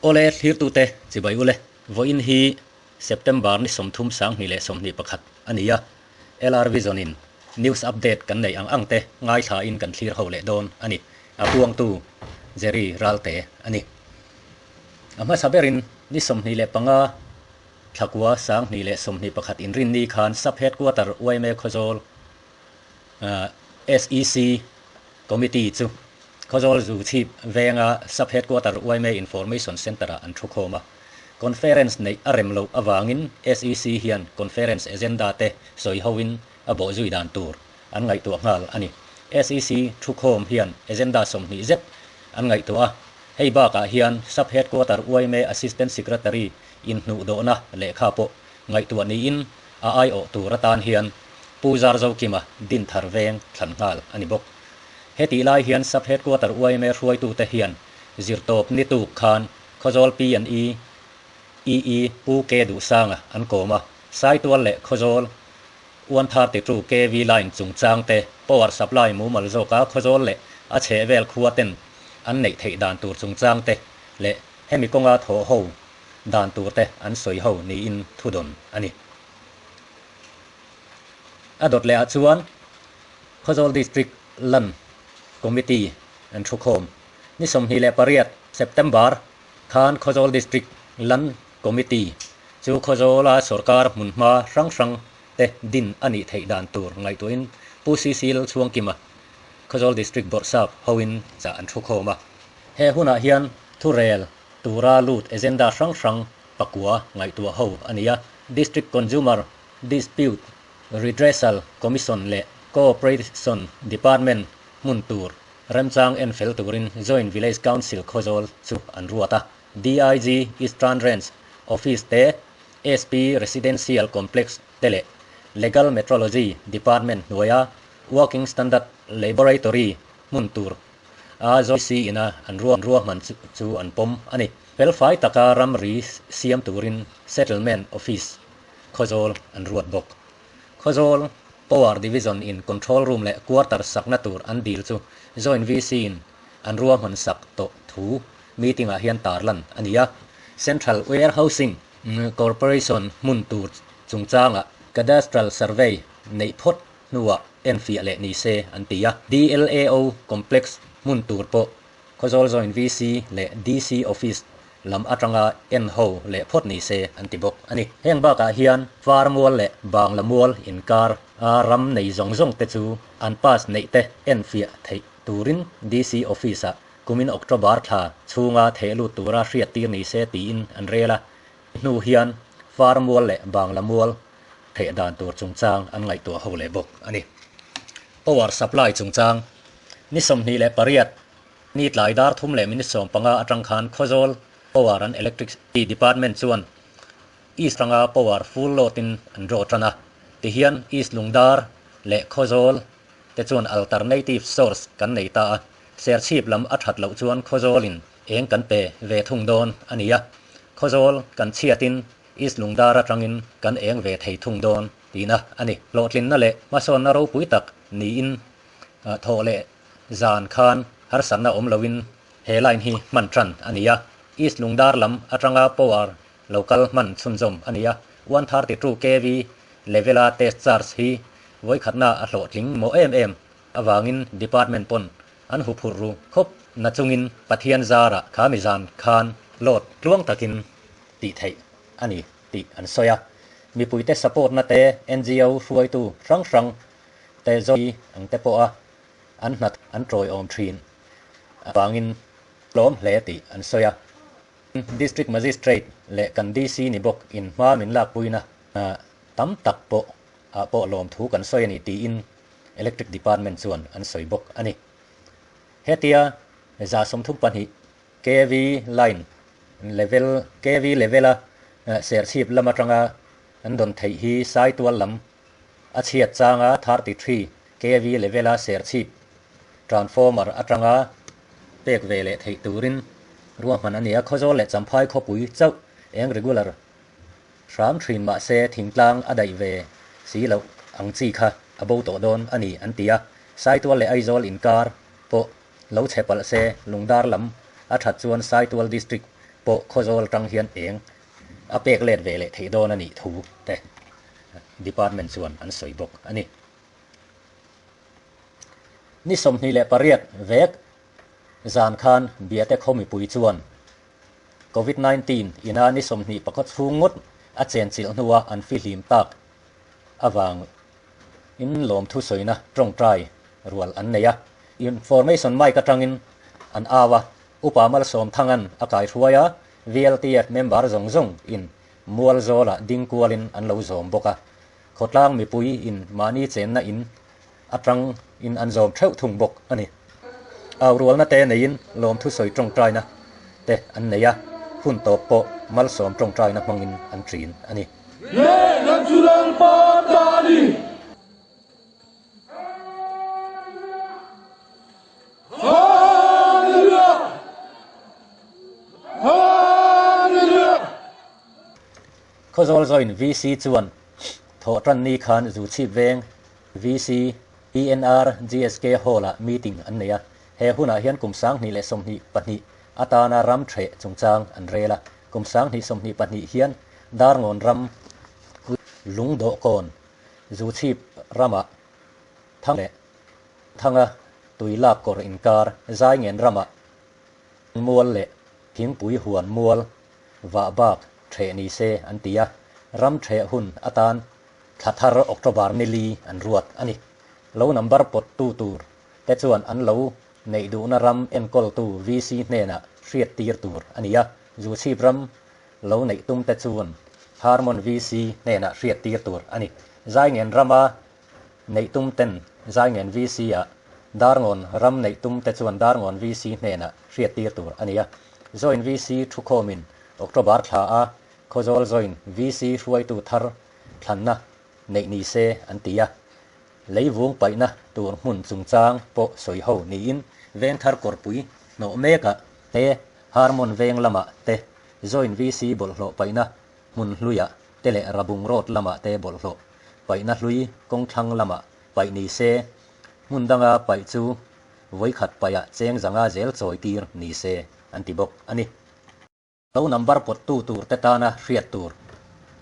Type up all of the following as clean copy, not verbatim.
Awle thlirtute chibai ule, vawiin hi September ni 30 2021 a ni a, LR Vision in news update kan neih ang ang te ngaithlain kan thlir ho leh dawn a ni, a puangtu Jerry Ralte a ni. A hmasa berin ni 25 thlakua 2021 inrinni khan Sub Headquarter yma Khawzawl SEC Committee chu Khawzawl Zu Chhip venga Sub Headquarter yma Information Centre-ah an thukhawm a. Conference neih a rem loh avangin SEC hian conference agenda te sawi hoin a bawhzui dan tur an ngaihtuah nghal a ni. SEC thukhawm hian agenda 20 zet an ngaihtuah a, hei bakah hian Sub Headquarter yma Assistant Secretary inhnuhdawhna lehkha pawh ngaihtuah niin a aiawh tur atan hian Pu Zarzokima Dinthar veng thlan nghal a ni bawk. Hetih lai hian Sub Headquarter yma hruaitute hian zirtawp ni tuk khan Khawzawl P and E EE Pu K Duhsanga an kawm a, Saitual leh Khawzawl 132 kV line chungchang te, power supply mumal zawka Khawzawl leh a chhehvel khua ten an neih theih dan tur chungchang te leh hemi kawnga thawh ho dan tur te an sawi ho niin thudawn a ni. A dawt lehah chuan Khawzawl District Land Committee an thukhawm. Ni 28 September khan Khawzawl District Land Committee chu Khawzawla sorkar hmunhma hrang hrang te din a nih theih dan tur ngaihtuahin Pu CC Lalchhuangkima Khawzawl District Bawrhsap hoin chah an thukhawm a. He hunah hian thurel tura lut agenda hrang hrang pakua ngaihtuah ho a ni a. District Consumer Dispute Redressal Commission leh Cooperation Department hmun tur remchang en fel turin Joint Village Council Khawzawl chu an ruat a. DIG Eastern Range Office te, SP Residential Complex te leh Legal Metrology Department hnuaia Working Standard Laboratory hmun tur a zawi si ina an ruahman chu an pawm a ni. Felfai taka ramri siam turin Settlement Office Khawzawl an ruat bawk. Khawzawl Power Division in Control Room leh Quarter sakna tur an dil chu Joint VC in an ruahman sak tawh thu meeting ah hian tarlan a ni a. Central Warehousing Corporation hmun tur chungchangah Cadastral Survey neih phawt hnuah enfiah leh ni se an ti a. DLAO Complex hmun tur pawh Khawzawl Joint VC leh DC Office lam atanga en ho leh phawt ni se an ti bawk a ni. Heng bakah hian Far mual leh Bangla mual inkar a ram nei zawng zawng te chu an pass neih te enfiah theih turin DC Office ah kumin October thla chhunga theh lut tura hriat tir ni se tiin an rel a. Hnu hian Far mual leh Bangla mual theh dan tur chungchang an ngaihtuah ho leh bawk a ni. Power supply chungchang ni 28 ni tlai dar 3 leh minute 15 atang khan Khawzawl Power and Electricity Department chuan East ranga power full load in an draw tan a. Tihian East Lungdar leh Khawzawl te chuan alternative source kan nei ta a. Serchhip lam a that loh chuan Khawzawlin eng kan pe ve thung dawn a ni a. Khawzawl kan chhiatin East Lungdar atangin kan eng ve thei thung dawn tina a ni. Hlawhtlinna leh hmasawnna ropui tak niin thawh leh zan khan harsatna awm loin he line hi hman tan a ni a. East Lungdar lam atanga power local hman chhunzawm a ni a. 132 kV levela test charge hi vawikhatna a hlawhtling maw em em awangin department pawn an huphurh ru khawp na chungin Pathian zara kha mi zan khan load tluang takin tih theih a ni tih an sawi a. Mipuite support na te NGO hruaitu hrang hrang te zawi ang te pawh a an hnat an tawiawm thin awangin tlawm hle tih an sawi a. District Magistrate leh kan DC ni bawk in hma min lakpuina tam tak pawh ah pawh lawm thu kan sawi a ni tiin Electric Department chuan an sawi bawk a ni. Hetia 32 kV line level kV level a serchhip lam atanga an dawn theih hi Saitual lam a chhiat changa 33 kV level a serchhip transformer atanga pek ve leh theih turin ruahman a ni a. Khawzawl leh Champhai khawpui chauh eng regular hram thin mah se thingtlang a daih ve si loh ang chi kha a bo tawh dawn a ni an ti a. Saitual leh Aizawl inkar pawh lo chhe palh se Lungdar lam a that chuan Saitual District pawh Khawzawl atang hian eng a pek let ve leh theih dawn a nih thu te Department chuan an sawi bawk a ni. Ni 28 vek zan khan Biate khaw mipui chuan Covid 19 ina ni 21 chhung ngawt a chenchilh hnua an fihlim tak avang in lawmthu sawina tawngtai rual an nei a. Information mic atangin an au a, Upa Malsawmthanga'n a kaihruai a, VLTF member zawng zawng in Mualzawla ding kualin an lo zawm bawk a. Khawtlang mipui in mahni chenna in atang in an zawm theuh thung bawk a ni. Au rualna te neiin lawmthu sawi tawngtaina te an nei a, hun tawp pawh malsawm tawngtaina hmangin an thin a ni. Lehlam chu Lalpa ta a ni. Hallelujah! Hallelujah! Khawzawl Joint VC chuan thawhtan ni khan Zuchhip Veng VC PNR GSK Hall-ah meeting an nei a. He hunah hian kum 2022 atana ram theh chungchang an rel a. Kum 2022 hian Darngawn ram Lungdawhkawn Zuchhip ramah Thang leh Thanga tui lak kawr inkar Zaingen ramah mual leh thingpui huan mual vah bak theh ni se an ti a, ram theh hun atan thla thar October ni li an ruat a ni. Lo number pawt tu tur te chuan an lo neih duhna ram enkawltu VC hnenah hriat tir tur a ni a, Zuchhip ram lo neih tum te chuan Harmon VC hnenah hriat tir tur a ni. Zaingen rama neih tum ten Zaingen VC ah Darngawn ram neih tum te chuan Darngawn VC hnenah hriat tir tur a ni a. Joint VC thukhawmin October thla a Khawzawl Joint VC hruaitu thar thlanna neih ni se an ti a. Leivung paihna tur hmun chungchang pawh sawi ho niin Vengthar kawrpui hnawh mekah te Harmon veng lamah te Joint VC bawlhhlawh paihna hmun hluiah te leh Rabung Road lamah te bawlhhlawh paihna hlui kawngthlang lamah paih ni se, hmun danga paih chu vawikhat paihah cheng zanga zel chawi tir ni se an ti bawk a ni. Lo number pawt tu tur te tana hriat tur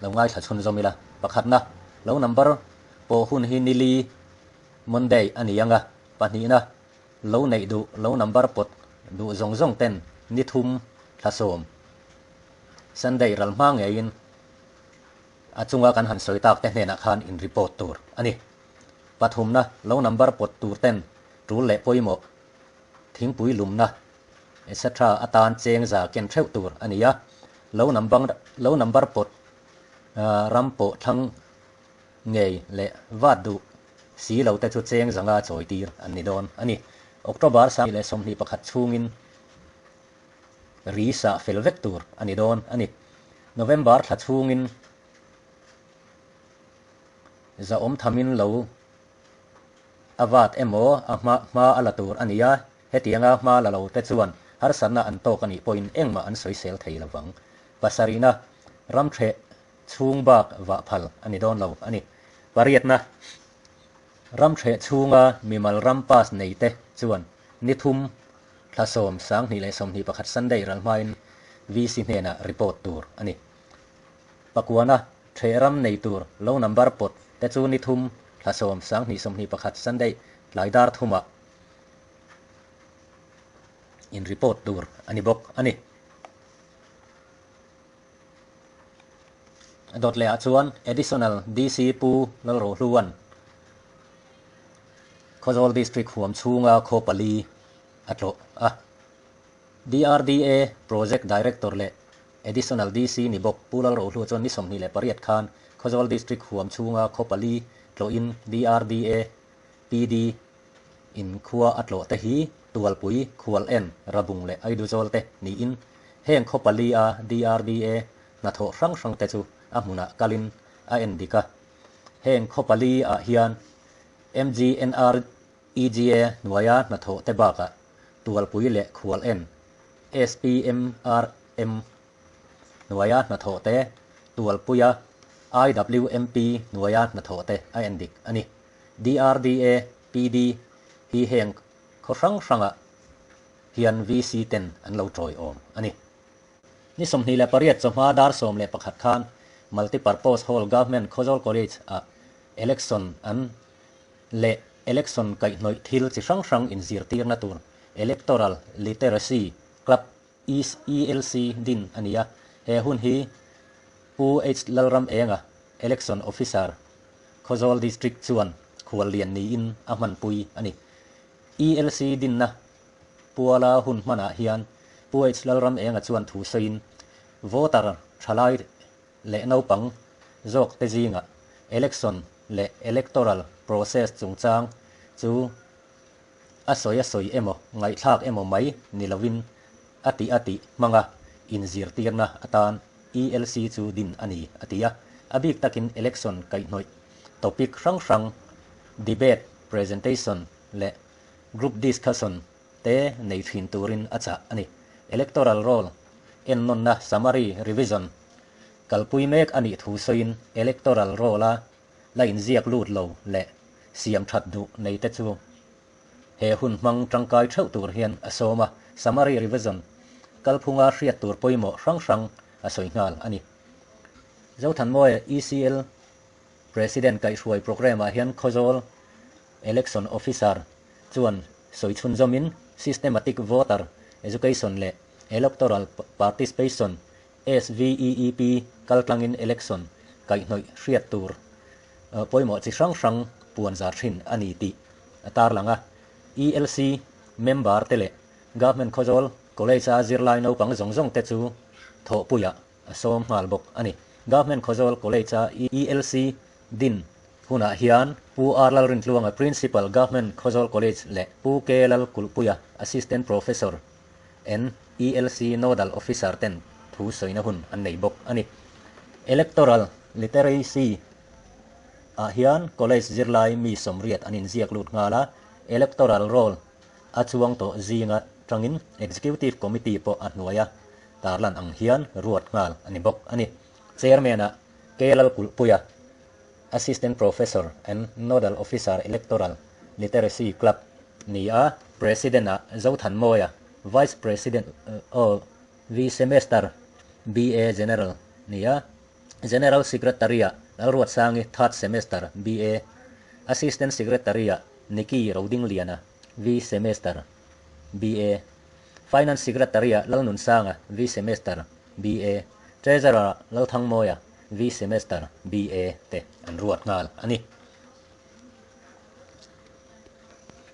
lo ngaithla chhunzawm ila. Pakhatna, lo number pawh hun hi nili Monday a ni ang a. Pahnihna, lo neih duh lo number pawt duh zawng zawng ten ni thum thla sawm Sunday ral hma ngeiin a chunga kan han sawi tak te hnenah khan in report tur a ni. Pathumna, lo number pawt tur ten tul leh pawimawh thingpui lumna etc atan cheng za ken theuh tur a ni a, lo number lo number pawt ram pawh thlang ngei leh vat duh si lo te chu cheng zanga chawi tir an ni dawn a ni. October 2021 chhungin ri sah fel vek tur a ni dawn a ni. November thla chhungin zahawm thamin lo a vat emaw a hma hma a la tur a ni a, hetianga hma la lo te chuan harsatna an tawk a nih pawhin engmah an sawisel thei lo vang. Pasarihna, ram theh chhung bak vah phal a ni dawn lo a ni. Pariatna, ram theh chhunga mimal ram pass nei te chuan ni thum thla sawm 2021 Sunday ral hmain VC hnenah report tur a ni. Pakuana theh ram nei tur lo number pawt te chu ni thum thla sawm 2021 Sunday tlai dar thumah in report tur a ni bawk a ni. Dawt lehah chuan Additional DC Pu Lalrohluan Khawzawl District huam chhunga khaw pali a tlawh a. DRDA Project Director leh Additional DC ni bawk Pu Lalrohlu chuan ni 28 khan Khawzawl District huam chhunga khaw pali tlawhin DRDA PD in khua a tlawh te hi Tualpui, Khual En, Rabung leh Aiduzawl te niin heng khaw pali a DRDA hnathawh hrang hrang te chu a hmunah kalin a en dik a. Heng khaw pali ah hian MGNREGA hnuaia hnathawh te bakah Tualpui leh Khual En, SPMRM hnuaia hnathawh te, Tualpuia IWMP hnuaia hnathawh te a en dik a ni. DRDA PD hi heng khaw hrang hrangah hian VC ten an lo tawiawm a ni. Ni 28 chawhma dar 11 khan Multipurpose Hall Government Khawzawl College ah Election an leh Election kaihhnawih thil chi hrang hrang inzirtirna tur Electoral Literacy Club, ELC, din a ni a. He hun hi Pu H Lalramenga, Election Officer, Khawzawl District chuan khuallian niin a hmanpui a ni. ELC dinna Puala hun hmanah hian Pu H Lalramenga chuan thu sawiin, Voter thalai leh naupang zawkte zingah election leh electoral process chungchang chu a sawi a sawi emaw ngaihthlak emaw mai ni lovin a tih a tih hmanga inzirtirna atan ELC chu din a ni, a ti a. A bik takin election kaihhnawih topic hrang hrang debate, presentation leh group discussion te nei thin turin a chah a ni. Electoral roll ennawnna summary revision kalpui mek a nih thu sawiin electoral roll-a la inziak lut lo leh siam that duh nei te chu he hun hmang tangkai theuh tur hian a sawm a, summary revision kalphunga hriat tur pawimawh hrang hrang a sawi nghal a ni. Zothanmawia ECL President kaihhruai programme-ah hian Khawzawl Election Officer chuan sawi chhunzawmin Systematic Voter Education leh Electoral Participation, SVEEP, kaltlangin election kaihhnawih hriat tur pawimawh chi hrang hrang puan zar thin a ni tih a tarlang a. ELC member te leh Government Khawzawl College-a zirlai naupang zawng zawng te chu thawhpuiah a sawm nghal bawk a ni. Government Khawzawl College-a ELC din hunah hian Pu R Lalrintluanga, Principal, Government Khawzawl College leh Pu K Lalkulhpuia, Assistant Professor, N ELC Nodal Officer ten thu sawina hun an nei bawk a ni. Electoral Literacy ah hian College zirlai mi 80 an inziak lut nghal a, Electoral Roll a chuang tawh zinga tangin Executive Committee pawh a hnuai a tarlan ang hian ruat nghal a ni bawk a ni. Chairman-ah K Lalkulhpuia, Assistant Professor and Nodal Officer Electoral Literacy Club ni a, President-ah Zothanmawia, Vice President aw V Semester BA General ni a, General Secretary-ah Lalruatsangi Third Semester BA, Assistant Secretary-ah Nicky Rodingliana V Semester BA, Finance Secretary-ah Lalnunsanga V Semester BA, Treasurer-ah Lalthangmawia V Semester BA te an ruat nghal a ni.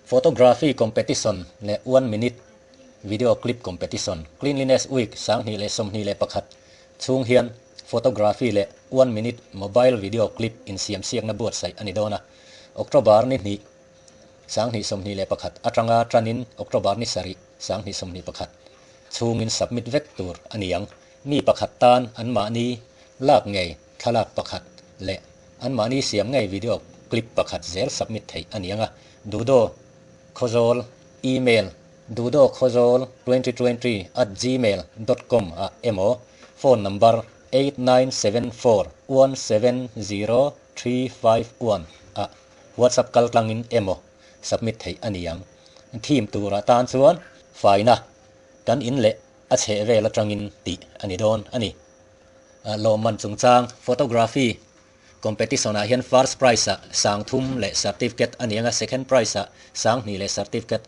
Photography Competition leh One Minute Video Clip Competition, Cleanliness Week 2021 chhung hian Photography leh One Minute Mobile Video Clip insiamsiakna buatsaih a ni dawn a. October ni hnih, 2021 atanga tanin October ni sarih, 2021 chhungin submit vek tur a ni ang. Mi pakhat tan anmahni lak ngei thlalak pakhat leh anmahni siam ngei video clip pakhat zel submit theih a ni ang a. Dudo Khawzawl Email dudokhawzawl 2020@gmail dot com ah emaw phone number 8974170351 ah WhatsApp kaltlangin emaw submit theih a ni ang. Theme turah tan chuan faina kan in leh a chheh vel atangin tih a ni dawn a ni. Lawmman chungchang photography competition ah hian first prize ah 3000 leh certificate a ni ang a, second prize ah 2000 leh certificate,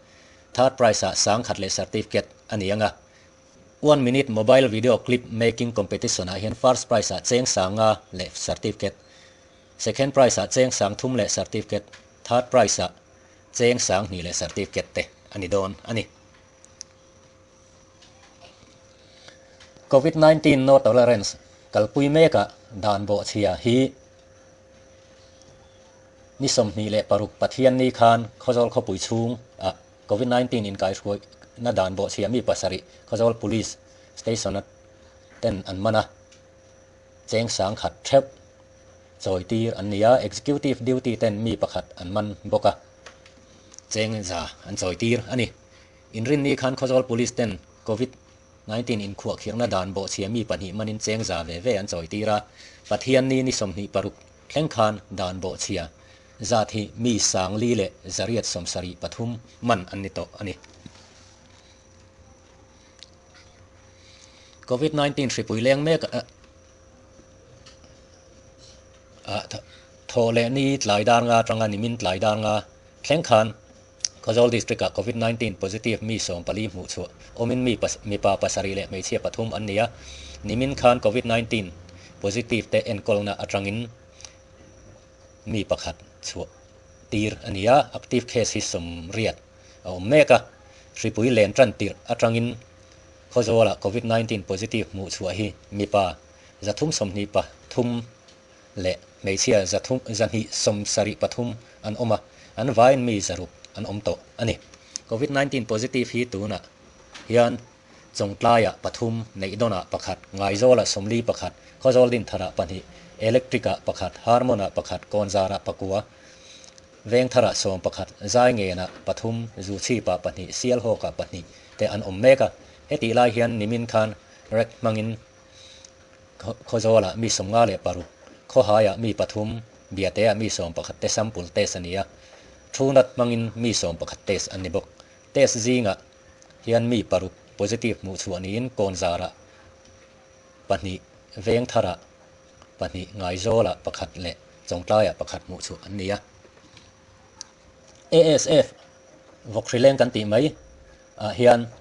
third prize ah 1000 leh certificate a ni ang a. One minute mobile video clip making competition ah hian first prize ah cheng 5000 leh certificate, second prize ah cheng 3000 leh certificate, third prize ah cheng 2000 leh certificate te a ni dawn a ni. Covid 19 No Tolerance kalpui mekah dan bawhchhia hi ni 26 Pathianni khan Khawzawl khawpui chhung ah Covid 19 inkaihruaina dan bawhchhia mi pasarih Khawzawl Police Station a ten an man a, cheng 1000 theuh chawitir an ni a, Executive Duty ten mi pakhat an man bawk a, cheng 100 an chawitir a ni. Inrinni khan Khawzawl Police ten Covid 19 inkhuahkhirhna dan bawhchhia mi pahnih manin cheng za ve ve an chawitir a, Pathianni ni 26 thleng khan dan bawhchhia zat hi mi 4873 man an ni tawh a ni. Covid 19 hripui leng mek a thaw leh ni tlai dar nga atanga nimin tlai dar nga thleng khan Khawzawl District ah Covid 19 positive mi 14 hmuh chhuah awmin mi mipa pasarih leh hmeichhia pathum an ni a, nimin khan Covid 19 positive te enkawlna atangin mi pakhat chhuah tir a ni a, active case hi 80 a awm mek a, hripui len tan tirh atangin Khawzawlah Covid 19 positive hmuh chhuah hi mipa 323 leh hmeichhia 273 an awm a, an vaiin mi 600 an awm tawh a ni. Covid 19 positive hi tunah hian Chawngtlaiah pathum, Neihdawnah pakhat, Ngaizawlah 41, Khawzawl Dintharah pahnih, Electric-ah pakhat, Harmon-ah pakhat, Kawnzarah pakua, Vengtharah 11, Zaingenah pathum, Zuchhipah pahnih, Sialhawkah pahnih te an awm mek a. Hetih lai hian nimin khan rek hmangin Khawzawlah mi 56, Khawhaiah mi pathum, Biateah mi 11 te sample test a ni a. Thunat hmangin mi 11 test an ni bawk. Test zingah hian mi paruk positive hmuh chhuah niin Kawnzarah pahnih, Vengtharah pahnih, Ngaizawlah pakhat leh Chawngtlaiah pakhat hmuh chhuah an ni a. ASF vawk hrileng kan tih mai ah hian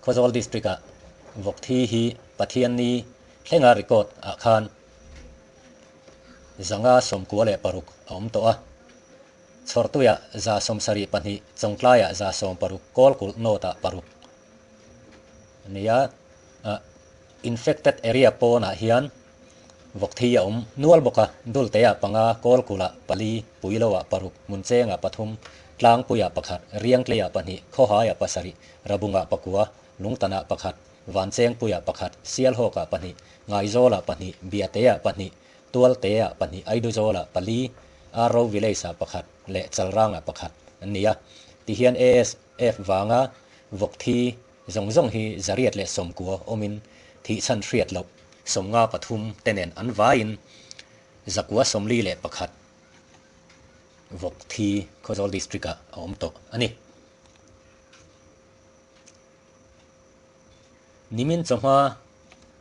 Khawzawl District ah vawk thi hi Pathianni thlenga record ah khan 596 a awm tawh a. Chhawrtuiah 172, Chawngtlaiah 160, Kawlkulh North-ah paruk a ni a. Infected area pawnah hian vawk thi a awm nual bawk a, Dulteah panga, Kawlkulhah pali, Puiloah paruk, Hmunchengah pathum, Tlangpuiah pakhat, Riangtleiah pahnih, Khawhaiah pasarih, Rabungah pakua, Lungtanah pakhat, Vanchengpuiah pakhat, Sialhawkah pahnih, Ngaizawlah pahnih, Biateah pahnih, Tualteah pahnih, Aiduzawlah pali, Arro Village-ah pakhat leh Chalrangah pakhat an ni a. Tihian ASF vanga vawk thi zawng zawng hi 190 awmin thih chhan hriat loh 53 te nen an vaiin 941 vawk thi Khawzawl District-ah a awm tawh a ni. Nimin chawhma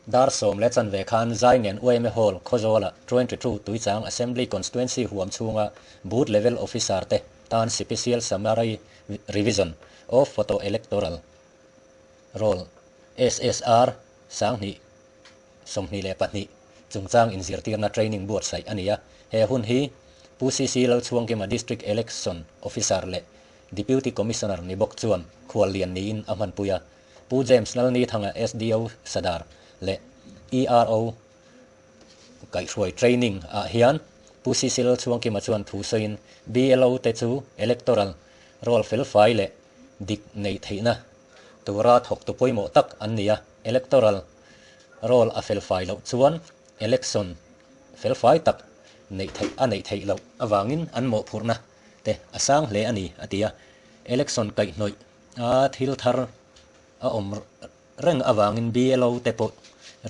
dar sawm leh chanve khan Zaingen UMA Hall Khawzawla 22 Tuichang Assembly Constituency huam chhunga Booth Level Officer te tan Special Summary Revision of Photo Electoral Roll, SSR, 2022 chungchang inzirtirna training buatsaih a ni a. He hun hi Pu CC Lalchhuangkima District Election Officer leh Deputy Commissioner ni bawk chuan khuallian niin a hmanpui a. Pu James Lalnithanga SDO Sadar leh ERO kaihhruai training ah hian Pu CC Lalchhuangkima chuan thu sawiin BLO te chu electoral roll felfai leh dik neih theihna tura thawktu pawimawh tak an ni a, electoral roll a felfai loh chuan election felfai tak neih theih a neih theih loh avangin an mawhphurhna te a sang hle a ni a ti a, election kaihhnawih a thil thar a awm reng avangin BLO te pawh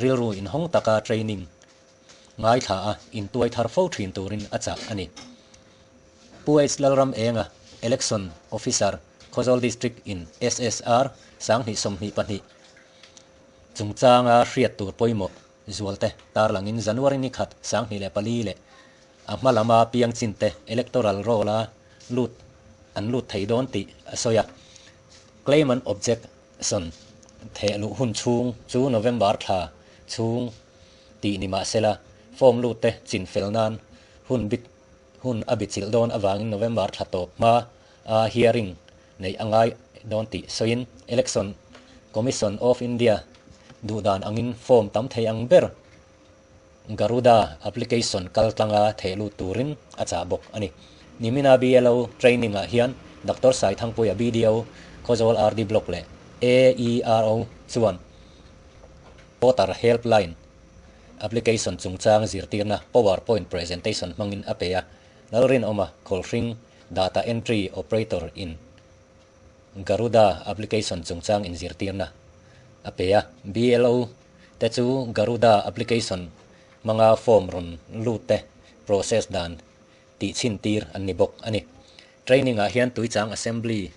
rilru inhawng taka training ngaithla a intuai thar fo thin turin a chah a ni. Pu H Lalram Enga, Election Officer, Khawzawl District in SSR 2022 chungchanga hriat tur pawimawh zualte tarlangin January ni khat 2004 leh a hma lama piang chin te electoral roll a lut an lut thei dawn tih a sawi a. Claim an objection theh luh hun chhung chu November thla chhung tih ni mah sela form lut te chin fel nan hun bit hun a bichilh dawn avangin November thla tawp hma a hearing neih a ngai dawn tih sawiin Election Commission of India duhdan angin form tam thei ang ber Garuda application kal tlanga theh lut turin a chah bawk a ni. Nimina BLO training ah hian Doctor Saithangpuia BDO Khawzawl RD Block leh AERO chuan Voter Helpline application chungchang zirtirna PowerPoint presentation hmangin a pe a. Lalrinawma Khawlhring Data Entry Operator in Garuda application chungchang inzirtirna a pe a. BLO te chu Garuda application hmanga form rawn lut te process dan tih chhin tir an ni bawk a ni. Training ah hian Tuichang Assembly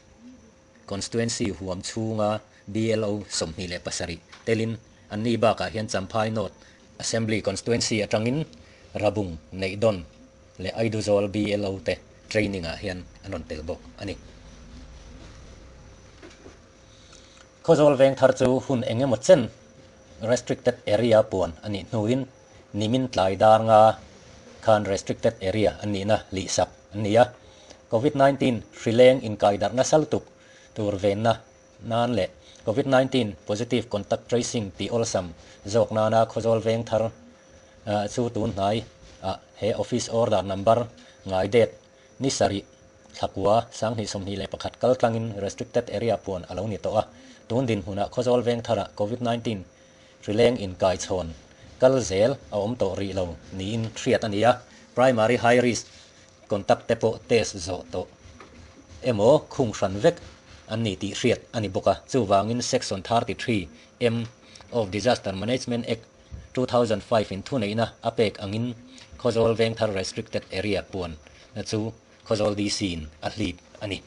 Constituency huam chhunga BLO 27 telin Anni bakah hian Champhai North Assembly Constituency atangin Rabung, Neihdawn leh Aiduzawl BLO te training ah hian an rawn tel bawk a ni. Khawzawl veng thar chu hun eng emaw chen Restricted Area puan a nih hnuin nimin tlai dar nga khan Restricted Area an nihna lihsak an ni a. Covid 19 hrileng inkaidarh nasa lutuk tur venna nan leh Covid 19 positive contact tracing tih awlsam zawk nana Khawzawl veng thar chu tun hnai ah he Office Order Number ngai det ni sarih thlakua 2021 kal tlangin Restricted Area puan a lo ni tawh a. Tun dinhmunah Khawzawl veng tharah Covid 19 hrileng inkai chhawn kal zel a awm tawh rih lo niin hriat a ni a. Primary High Risk Contact te pawh test zawh tawh emaw khung hran vek an ni tih hriat a ni bawk a. Chuvangin Section 33 M of Disaster Management Act 2005 in thuneihna a pek angin Khawzawl Vengthar Restricted Area puan na chu Khawzawl DC in a hlip a ni.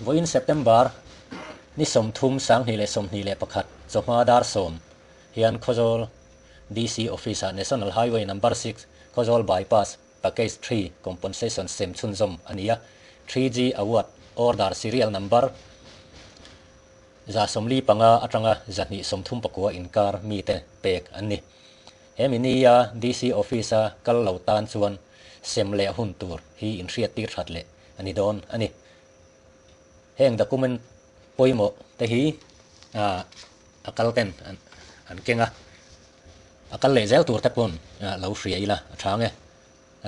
Vawiin September ni 30 2021 chawhma dar 10 hian Khawzawl DC Office ah National Highway Number 6 Khawzawl Bypass Package 3 Compensation sem chhunzawm a ni a. 3G Award Order Serial Number 145 atanga 239 inkar mite pek an ni. Hemi nia DC Office a kal lo tan chuan sem leh hun tur hi inhriat tir that leh a ni dawn a ni. Heng document pawimawh te hi a kal ten an keng a, a kal leh zel tur te pawn lo hria ila a tha nge.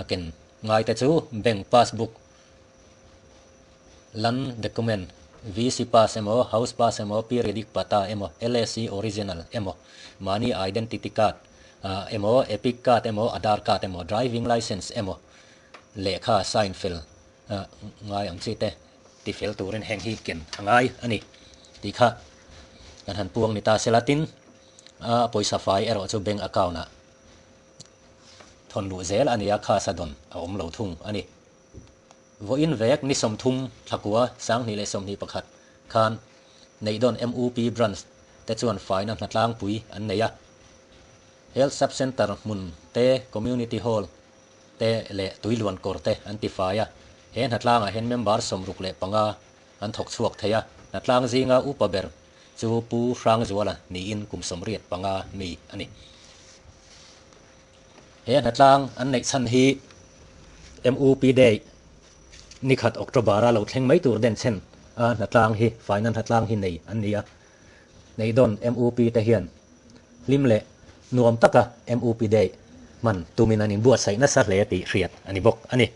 A ken ngai te chu bank passbook, land document, VC pass emaw, house pass emaw, periodic patta emaw, LAC original emaw, mahni identity card emaw, epic card emaw, Aadhaar card emaw, driving licence emaw, lehkha sign fel ngai ang chi te ti fel turin heng hi ken a ngai a ni tih kha kan han puang ni ta sela. Tin, a pawisa fai erawh chu bank account ah thawn luh zel a ni a, khasa dawn a awm lo thung a ni. Vawiin vek ni 30 thlakua 2021 khan Neihdawn MUP Branch te chuan faina hnatlangpui an nei a. Health Sub Centre hmun te, Community Hall te leh tuiluan kawr te an ti fai a. He hnatlangah hian member 65 an thawk chhuak thei a. Hnatlang zinga upa ber chu Pu Hrangzuala niin kum 85 mi a ni. He hnatlang an neih chhan hi MUP Day ni khat October a lo thleng mai tur den chen a hnatlang hi faina hnatlang hi nei an ni a. Neihdawn MUP te hian hlim leh nuam taka MUP Day hman tumin an inbuatsaih nasa hle tih hriat a ni bawk a ni.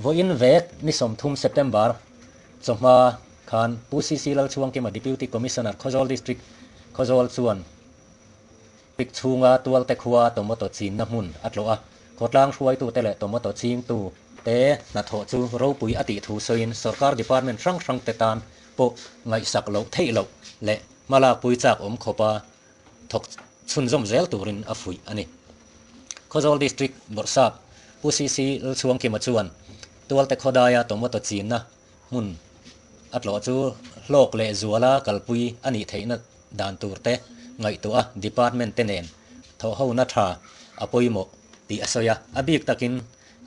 Vawiin vek ni 30 September chawhma khan Pu CC Lalchhuangkima Deputy Commissioner Khawzawl District Khawzawl chuan pik chhunga tualte khua tomato chinna hmun a tlawh a. Khawtlang hruaitute leh tomato chingtu te hnathawh chu ropui a tih thu sawiin sorkar department hrang hrang te tan pawh ngaihsak loh theih loh leh hmalak pui chak awm khawpa thawk chhunzawm zel turin a fuih a ni. Khawzawl District Bawrhsap Pu CC Lalchhuangkima chuan tualte khawdaia tomato chinna hmun a tlawh chu hlawk leh zuala kalpui a nih theihna dan tur te ngaihtuah a department te nen thawhhona tha a pawimawh tih a sawi a. A bik takin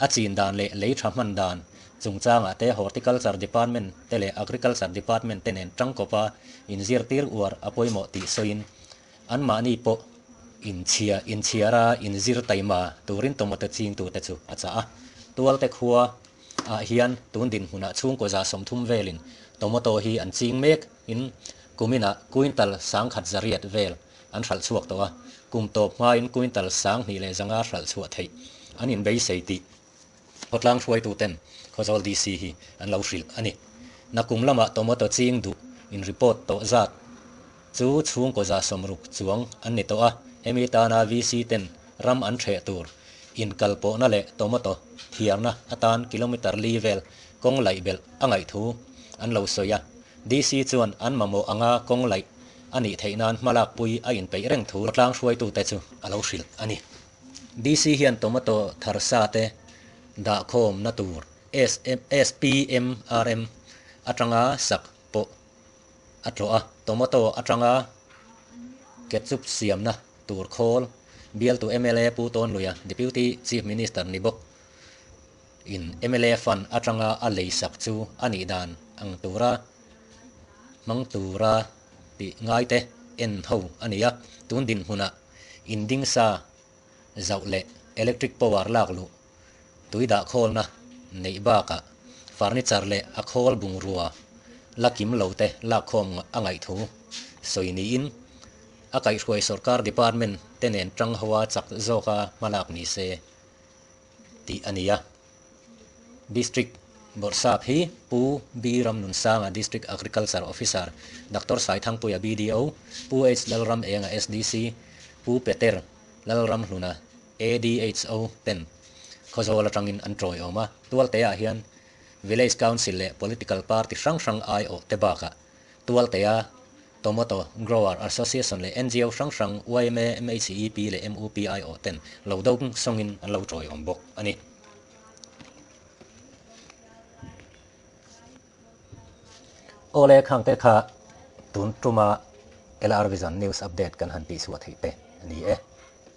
a chin dan leh lei tha hman dan chungchangah te Horticulture Department te leh Agriculture Department te nen tangkawpa inzirtir uar a pawimawh tih sawiin anmahni pawh inchhia inchhiara inzir taima turin tomato chingtute chu a chah a. Tualte khua ah hian tun dinhmunah chhungkaw 30 velin tomato hi an ching mek in kuminah quintal 1,100 vel an hralh chhuak tawh a. Kum tawp hmain quintal 2,500 hralh chhuah theih an inbeisei tih khawtlang hruaituten Khawzawl DC hi an lo hrilh a ni. Nakum lamah tomato ching duh in report tawh zat chu chhungkaw 60 chuang an ni tawh a. Hemi tana VC ten ram an hreh tur inkalpawhna leh tomato thiarna atan kilometer li vel kawng laih belh a ngaih thu an lo sawi a. DC chuan an mamawh anga kawng laih a nih theih nan hmalak pui a inpeih reng thu tlang hruaitute chu a lo hrilh a ni. DC hian tomato tharsa te dah khawm na tur SPMRM atanga sak. a tlawh a, tomato atanga ketchup siamna tur khawl bialtu mla Pu Tawnluia, Deputy Chief Minister ni bawk in mla fund atanga a leisak chu a nih dan ang tura hmang tura tih ngaite en ho a ni a, tun dinhmunah indingsa zauh leh electric power lak luh tui dah khawlna neih bakah furniture leh a khawl bungrua la kim lo te lakkhawm a ngaih thu sawi niin a kaihhruai sorkar department te nen tang hoa chak zawka hmalak ni se tih a ni a. District Bawrhsap hi Pu B Ramnunsanga District Agriculture Officer, Doctor Saithangpuia BDO, Pu H Lalramenga SDC, Pu Peter Lalramhluna ADHO ten Khawzawl atangin an tawiawm a, Tualteah hian Village Council leh Political Party hrang hrang aiawh te bakah Tualtea Tomato Grower Association leh ngo hrang hrang yma, MHEP leh MUP aiawh ten lo dawng sawngin an lo tawiawm bawk a ni. Awle khangte kha tun tuma LR Vision News Update kan han tihchhuah theih te a ni e.